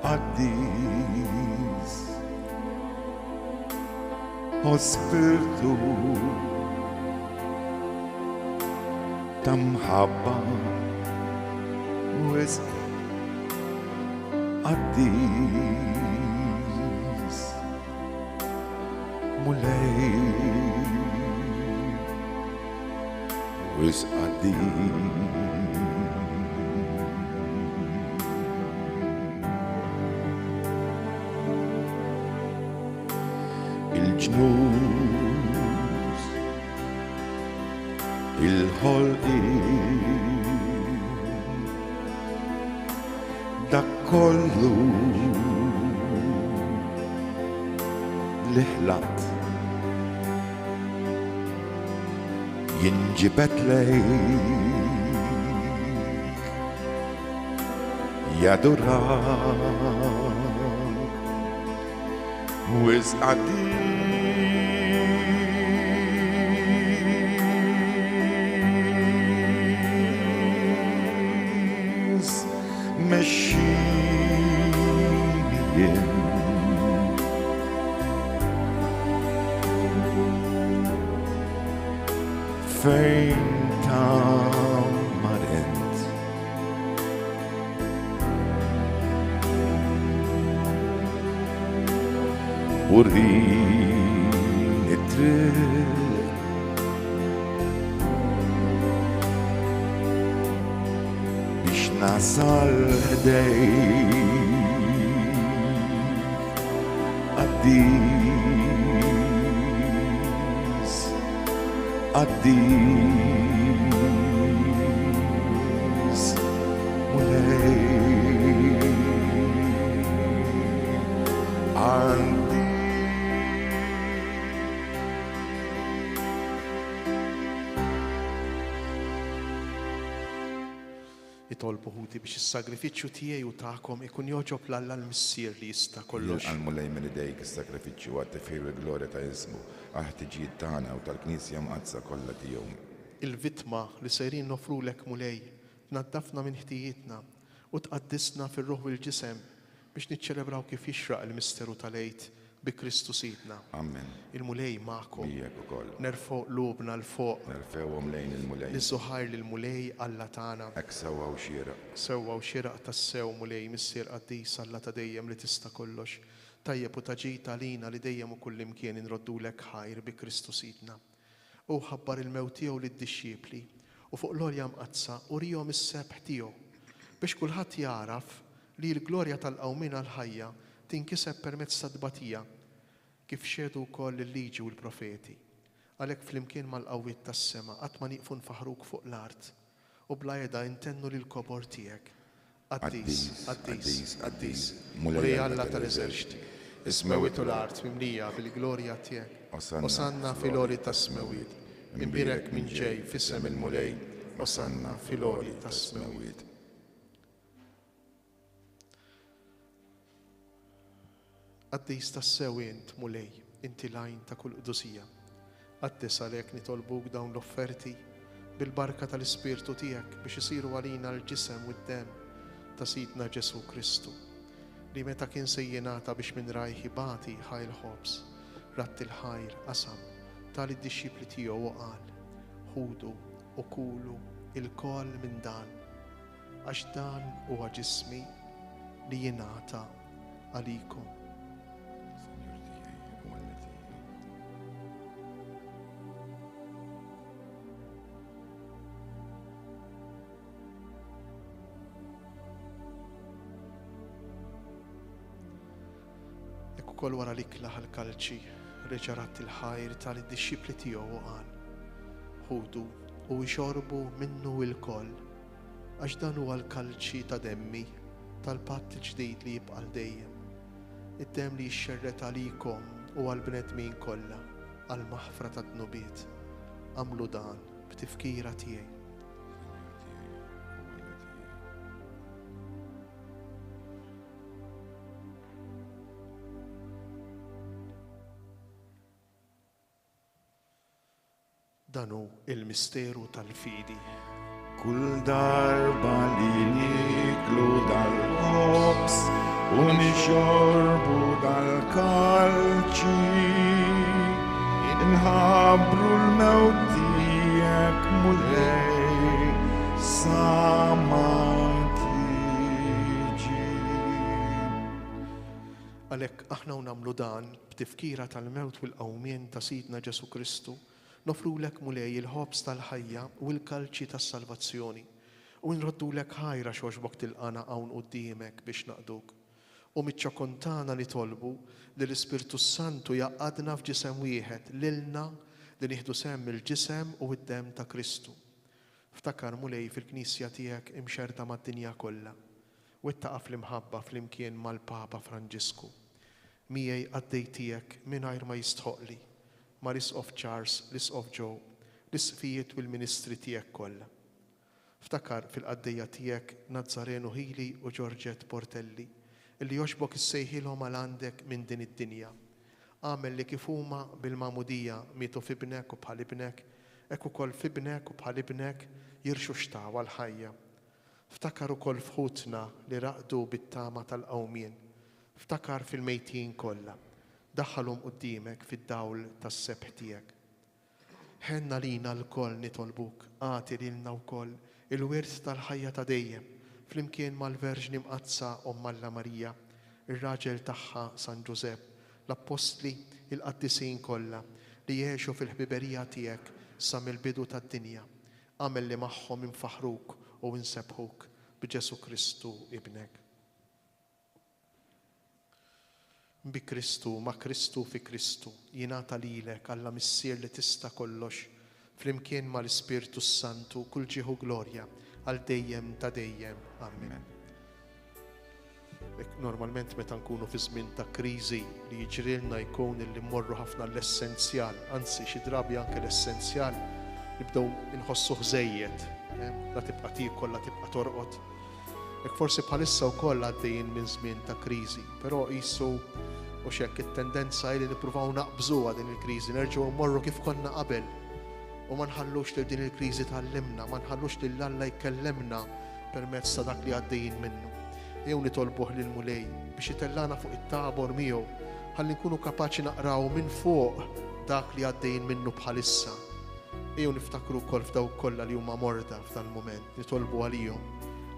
Qaddis. O Spirtu ta' mħabba wisq qaddis. Mulej wisq qaddis. Il-ġnus, il-ħolqien, dak kollu li ħlaqt jinġibed lejk jadurak. Wisq qaddis mexxini jien. Fejn tgħammar int. Urini t-triq biex nasal ħdejk qaddis, qaddis. Itolbu ħuti biex is-sagrifiċċju tiegħi u tagħkom ikun jogħġob 'l Alla l-Missier li jista' kollox. Jilqa' l-Mulej minn idejk is-sagrifiċċju għat-tifħir u l-glorja ta' ismu, għall-ħtiġijiet tagħna u tal-Knisja Mqaddsa kollha tiegħu. Il-vittma li sejrin noffrulek, Mulej, tnaddafna minn ħtijietna u tqaddisna fir-ruħ u l-ġisem biex niċċelebraw kif jixraq il-misteru tal-Għid bi Kristu Sidna. Amen. Il-Mulej magħkom. Miegħek ukoll. Nerfgħu qlubna 'l fuq. Nerfgħuhom lejn il-Mulej. Niżżu ħajr lill-Mulej Alla tagħna. Hekk sewwa u xieraq. Sewwa u xieraq tassew, Mulej, Missier qaddis, Alla ta' dejjem li tista' kollox. Tajjeb u ta' ġid għalina li dejjem u kullimkien inroddulek ħajr bi Kristu Sidna. Hu ħabbar il-mewt tiegħu lid-dixxipli, u fuq l-għolja mqaddsa uriehom is-sebħ tiegħu, biex kulħadd jagħraf li l-glorja tal-qawmien għall-ħajja tinkiseb permezz tat-tbatija, kif xehdu wkoll il-Liġi u l-Profeti. Għalhekk flimkien mal-qawwiet tas-sema qatt ma nieqfu nfaħħruk fuq l-art, U bla heda intennu lill-kobor tiegħek. Qaddis, qaddis, qaddis, Mulej Alla tal-eżerċti, is-smewwiet u l-art mimlija bil-glorja tiegħek. Osanna fil-għoli tas-smewwiet. Imbierek min ġej f'isem il-Mulej. Osanna fil-għoli tas-smewwiet. Qaddis tassew int, Mulej, inti l-għajn ta' kull qdusija. Qaddes għalhekk nitolbuk dawn l-offerti bil-barka tal-Ispirtu tiegħek biex isiru għalina l-ġisem u d-demm ta' Sidna Ġesù Kristu, li meta kien se jingħata biex minn rajh ibati ħa l-ħobż, radd il-ħajr, qasam, ta lid-dixxipli tiegħu u qal, Ħudu u kulu ilkoll minn dan, Għax dan huwa ġismi li jingħata għalikom. Sinjur tiegħi u Alla tiegħi. Hekk ukoll wara l-ikla ħa l-kalċi, reġa' radd il-ħajr ta lid-dixxipli tiegħu u qal, Ħudu u ixorbu minnu ilkoll, għax dan huwa l-kalċi ta' demmi, tal-patt il-ġdid li jibqa' għal dejjem, id-demm li jixxerred għalikom u għall-bnedmin kollha għall-maħfra tad-dnubiet. Agħmlu dan b'tifkira tiegħi. Sinjur tiegħi u Alla tiegħi. Dan hu il-misteru tal-fidi. Kull darba li niklu dal-ħobż U nixorbu dal-kalċi Inħabbru l-mewt tiegħek Mulej sa ma tiġi. Għalhekk aħna u nagħmlu dan b'tifkira tal-mewt u l-qawmien ta' Sidna Ġesù Kristu, noffrulek Mulej il-ħobż tal-ħajja u l-kalċi tas-salvazzjoni. U nroddulek ħajr għax għoġbok tilqagħna hawn quddiemek biex naqduk. U miċ-ċokon tagħna nitolbu li l-Ispirtu s-Santu jgħaqqadna f'ġisem wieħed lilna li nieħdu sehem mill-ġisem u d-demm ta' Kristu. Ftakar, Mulej, fil-Knisja tiegħek imxerrda mad-dinja kollha. Wettaqha fl-imħabba flimkien mal-Papa Franġisku. Miegħi qaddej tiegħek mingħajr ma jistħoqqli, mal-Isqof Charles, l-Isqof Joe, l-Isqfijiet u l-ministri tiegħek kollha. Ftakar fil-qaddejja tiegħek Nazzarenu Hili u Georgette Portelli, illi jogħġbok issejħilhom għal għandek minn din id-dinja. Agħmel li kif huma bil-magħmudija mietu f'Ibnek u bħal Ibnek, hekk ukoll f'Ibnek u bħal Ibnek jirxuxtaw għall-ħajja. Ftakar ukoll f'ħutna li raqdu bit-tama tal-qawmien. Ftakar fil-mejtin kollha. Daħħalhom quddiemek fid-dawl tas-sebħ tiegħek. Ħenn għalina lkoll nitolbuk, agħti lilna wkoll il-wirt tal-ħajja ta' dejjem, flimkien mal-Verġni Mqaddsa Omm Alla Marija, ir-raġel tagħha San Ġużepp, l-Appostli, il-qaddisin kollha, li għexu fil-ħbiberija tiegħek sa mill-bidu tad-dinja. Agħmel li magħhom infaħħruk u nsebbħuk b'Ġesù Kristu Ibnek. Bi Kristu, ma' Kristu, fi Kristu, jingħata lilek, Alla Missier li tista' kollox, flimkien ma' l-Ispirtu s-Santu, kull ġieħ u glorja, għal dejjem ta' dejjem. Amen. Hekk normalment meta nkunu fi żmien ta' kriżi li jiġrilna jkun illi mmorru ħafna l-essenzjal, anzi xi drabi anke l-essenzjal nibdew inħossuh żejjed, eh? La tibqa' tiekol, la tibqa' torqod. Hekk forsi bħalissa wkoll għaddejjin minn żmien ta' kriżi, però qisu hux hekk it-tendenza hi li nippruvaw naqbżuha din il-kriżi, nerġgħu mmorru kif konna qabel u ma nħallux lil din il-kriżi tgħallimna, ma nħallux lil Alla jkellemna permezz ta' dak li għaddejjin minnu. Ejjew nitolbuh lill-Mulej biex itellagħna fuq it-tabor miegħu ħalli nkunu kapaċi naqraw minn fuq dak li għaddejjin minnu bħalissa. Ejjew niftakru wkoll f'dawk kollha li huma morda f'dal-mument. Nitolbu għalihom.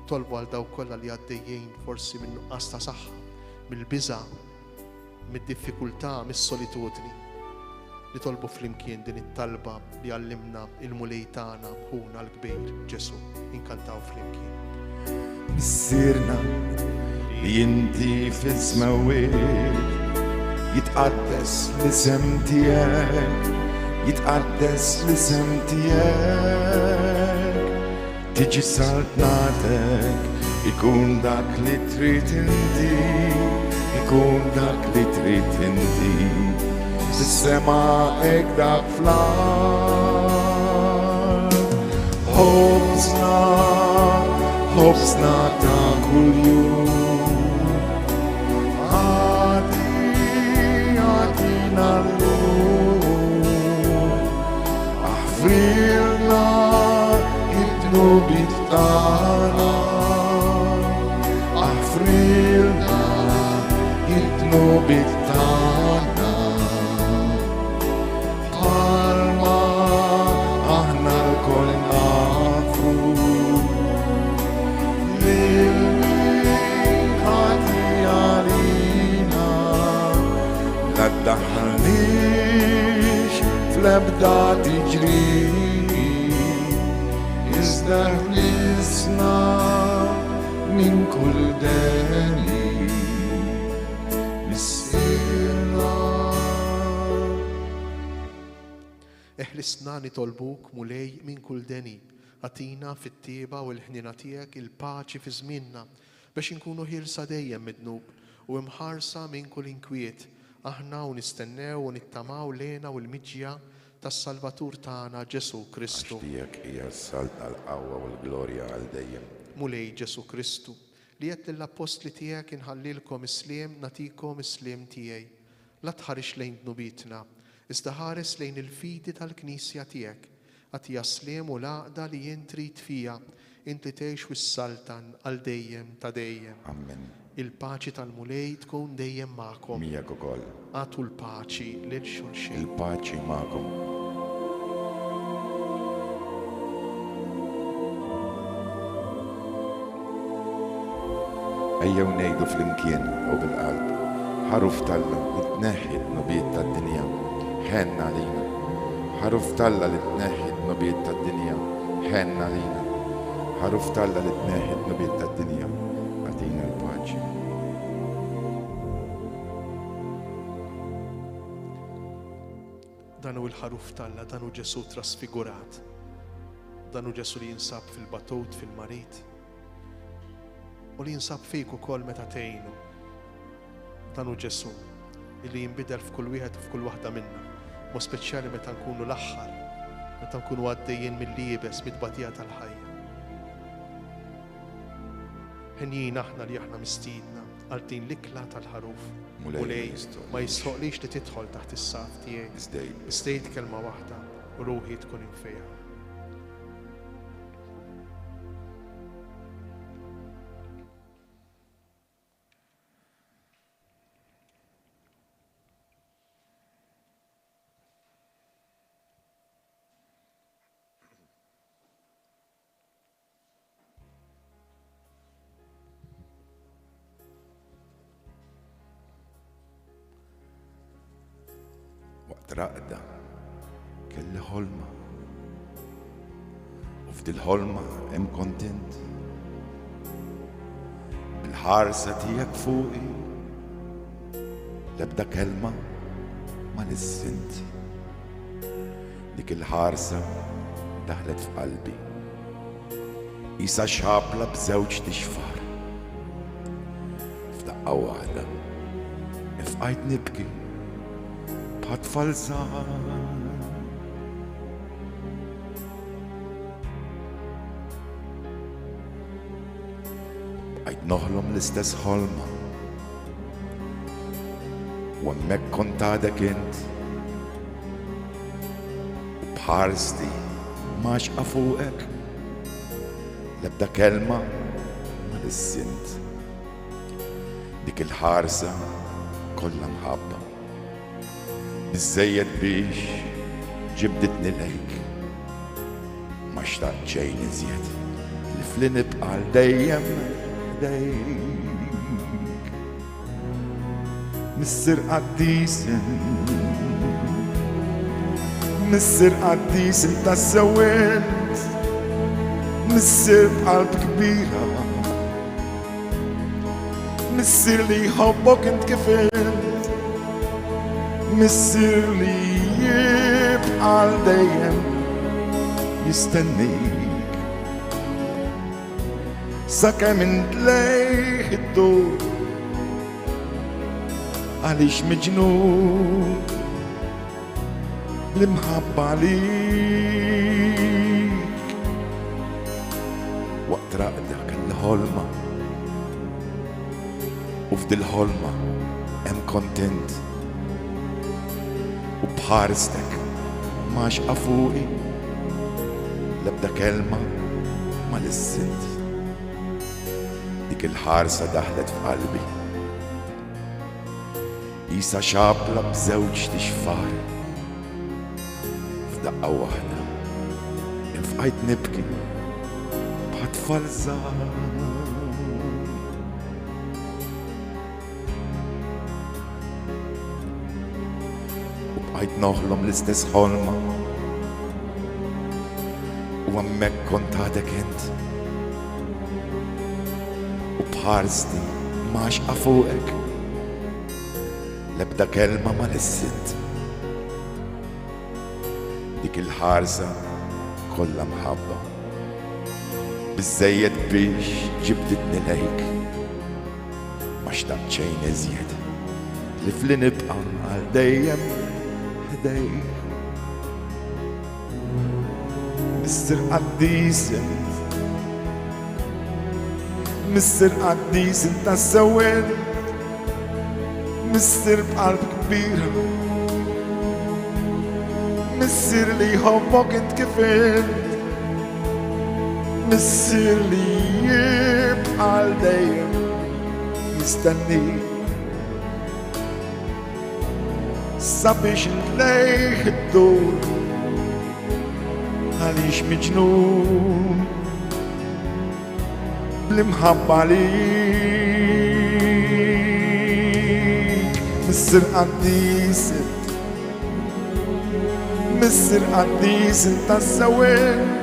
Nitolbu għal dawk kollha li għaddejjin forsi minn nuqqas ta' saħħa, mill-biża', mid-diffikultà, mis-solitudni. Nitolbu flimkien din it-talba li għallimna il-Mulej tagħna, Ħuna l-kbir, Ġesù. Inkantaw flimkien. Missierna li inti fis-smewwiet, jitqaddes l-isem tiegħek, jitqaddes l-isem tiegħek. Tiġi saltnatek, ikun dak li trid inti, ikun dak li trid inti. Fis-sema hekk dak fl-art. Ħobżna, ħobżna ta' kuljum. Agħti, agħtina llum. Aħfrilna id-dnubiet tagħna. Aħfrilna id-dnubiet tagħna. Bħalma aħna lkoll nafu lil min ħati għalina. La ddaħħalniex fl-ebda tiġrib, iżda ħlisna minn kull deni. Missierna. Eħlisna nitolbuk, Mulej, minn kull deni. Agħtina fit-tjieba u l-ħniena tiegħek il-paċi fi żmienna, biex inkunu ħielsa dejjem mid-dnub u imħarsa minn kull inkwiet, aħna u nistennew u nittamaw l-hena u l-miġja tas-Salvatur tagħna Ġesù Kristu. Għax tiegħek hija s-saltna, l-qawwa u l-glorja għal dejjem. Mulej Ġesù Kristu, li għedt lill-appostli tiegħek inħallilkom is-sliem, nagħtikom is-sliem tiegħi. La tħarisx lejn dnubietna, iżda ħares lejn il-fidi tal-Knisja tiegħek. Agħtiha s-sliem u l-għaqda li int trid fiha, Int li tgħix u ssaltan għal dejjem ta' dejjem. Ammen. Il-paċi tal-Mulej tkun dejjem magħkom. Miegħek ukoll. Agħtu l-paċi lil xulxin. Il-paċi magħkom. Ejjew ngħidu flimkien u bil-qalb, Ħaruf t'Alla li tneħħi d-dnubiet tad-dinja, ħenn għalina. Ħaruf t'Alla li tneħħi d-dnubiet tad-dinja, ħenn għalina. Ħaruf t'Alla li tneħħi d-dnubiet tad-dinja, agħtina l-paċi. Dan hu l-ħaruf t'Alla, dan hu Ġesù trasfigurat. Dan hu Ġesù li jinsab fil-batut, fil-marid. U li jinsab fik ukoll meta tgħinu. Dan hu Ġesù, illi jinbidel f'kull wieħed u f'kull waħda minna, mod speċjali meta nkunu l-aħħar, meta nkunu għaddejjin mill-iebes, mit-tbatija tal-ħajja. Henjin aħna li aħna mistiedna għal din l-ikla tal-ħaruf. Mulej, ma jistħoqlix li tidħol taħt is-saqaf tiegħi. Biss tgħid kelma waħda u ruħi tkun imfejqa. Waqt raqda kelli ħolma. U f'dil-ħolma hemm kont int. Bil-ħarsa tiegħek fuqi l-ebda kelma ma lissint. Dik il-ħarsa daħlet f'qalbi. Isa xabla b'żewġ tixfar. F'daqqa waħda nfqajt nibki bħat-tfal żgħar. Bqajt noħlom l-istess ħolma. U hemmhekk kont għadek int. U b'ħarsti mgħaxqa fuqek. L-ebda kelma ma lissint. Dik il-ħarsa kollha mħabba. Biżżejjed biex ġibditni lejk. Ma xtaqt xejn iżjed li fli nibqa' għal dejjem ħdejk. Missier qaddis Missier qaddis int tassew int Missier b'qalb kbira Missier li jħobbok int kif int Missier li jibqa' għal dejjem jistennik Sakemm int lejh iddur għaliex miġnun l-imħabba għalik. Waqt raqda kelli ħolma u f'dil-ħolma hemm kont int u b'ħarstek mgħaxqa fuqi l-ebda kelma ma lissint. Dik il-ħarsa daħlet f'qalbi. Qisha xabla b'żewġ tixfar. F'daqqa waħda infqajt nibki bħat-tfal żgħar. U bqajt noħlom l-istess ħolma. U hemmhekk kont għadek int. U b'ħarsti mgħaxqa fuqek. L-ebda kelma ma lissint. Dik il-ħarsa kollha mħabba. Biżżejjed biex ġibditni lejk. Ma xtaqt xejn iżjed li fli nibqa' għal dejjem ħdejk. Missier qaddis int. Missier qaddis int tassew int. Missier b'qalb kbira. Missier li jħobbok int kif int. Missier li jibqa' għal dejjem jistennik sabiex lejh iddur għaliex miġnun bl-imħabba lik. Missier qaddis int, Missier qaddis int tassew int,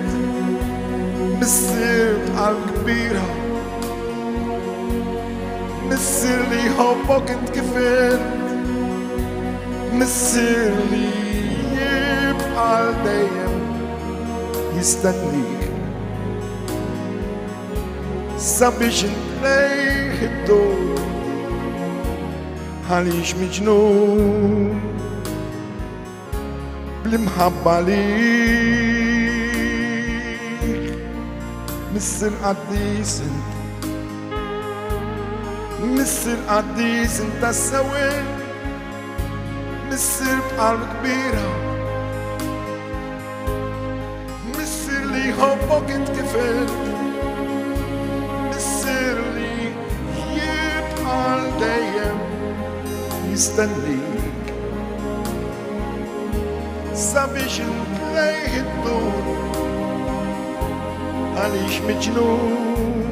Missier b'qalb kbira, Missier li jħobbok int kif int, Missier li jibqa' għal dejjem jistennik sabiex int lejh iddur għaliex miġnun bl-imħabba lik. Missier qaddis int, Missier qaddis int tassew int, Missier b'qalb kbira, Missier li jħobbok int kif int, Missier li jibqa' għal dejjem jistennik sabiex int lejh iddur għaliex miġnun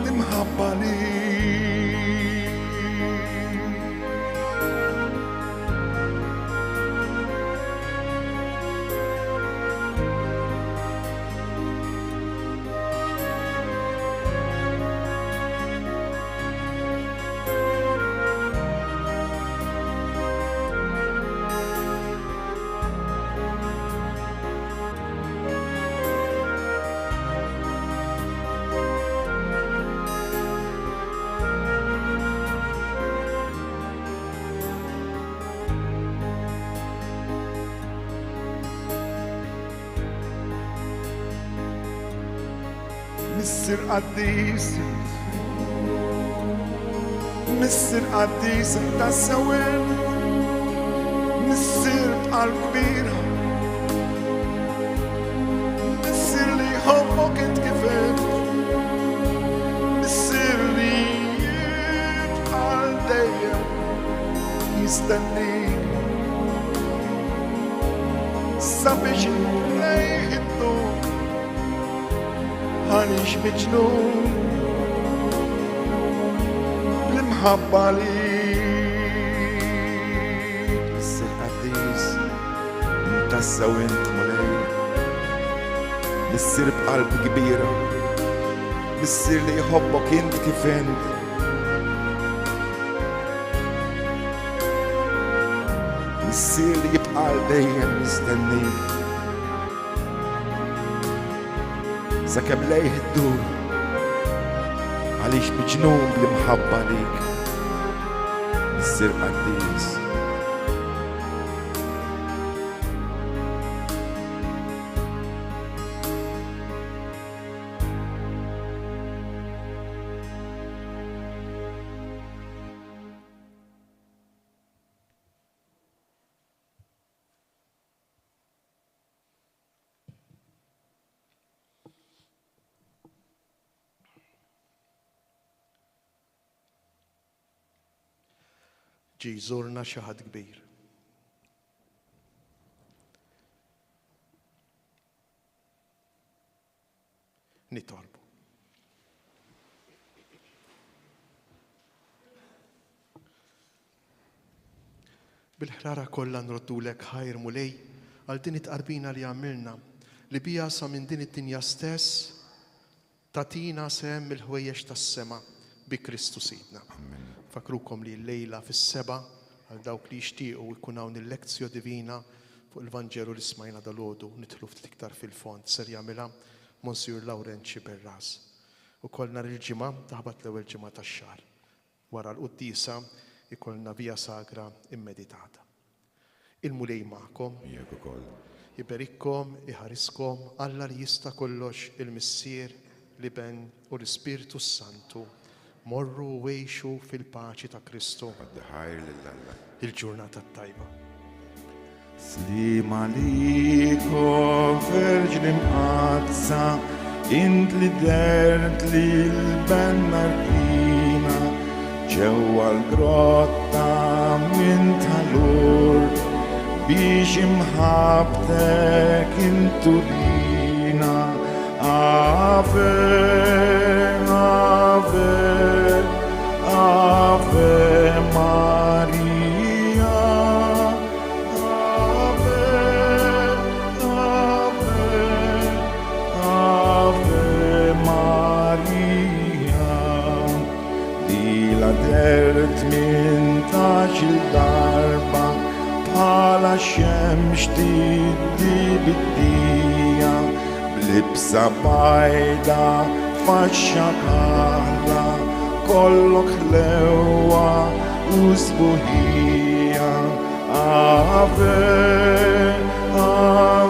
l-imħabba li Missier qaddis, Missier qaddis int tassew int, Missier b'qalb kbira, Missier li jħobbok int kif int, Missier li jibqa' għal dejjem jistennik sabiex lejh iddur għaliex miġnun bl-imħabba li Missier qaddis intassew int Mulej Missier b'qalb kbira Missier li jħobbok int kif int Missier li jibqa' għal dejjem jistennik. Sakemm lejh iddur għaliex miġnun bl-imħabba lik. Missier qaddis. Ġie jżurna xi ħadd kbir. Nitolbu. Bil-ħrara kollha nroddulek ħajr Mulej għal din it-tqarbina li għamilna li biha sa minn din id-dinja stess tagħtina sehem mill-ħwejjeġ tas-sema bi Kristu Sidna. Nfakkrukom li llejla fis-sebgħa għal dawk li jixtiequ jkun hawn il-Lectio Divina fuq il-Vanġelu li smajna dalgħodu nidħlu ftit iktar fil-fond ser jagħmilha Monsignor Lawrenz Sciberras. Ukoll nhar il-Ġimgħa taħbat l-ewwel ġimgħa tax-xahar. Wara l-quddiesa jkollna Via Sagra immeditata. Il-Mulej magħkom. Miegħek ukoll. Iberikkom, iħariskom, Alla li jista' kollox, il-Missier, l-Iben u l-Ispirtu s-Santu. Morru u għixu fil-paċi ta' Kristu. Għaddi ħajr lil Alla. Il-ġurnata t-tajba. Sliem għalik, O Verġni Mqaddsa, int li dhert lil Bernardina ġewwa l-grotta minn tal-Lourdes biex imħabbtek int turina. Ave, Ave, Ave Maria. Ave, Ave, Ave Maria. Lilha dhert 18-il darba bħala xemx tiddi bid-dija b'libsa bajda faxxa kaħla kollok ħlewwa u sbuħija. Ave, Ave.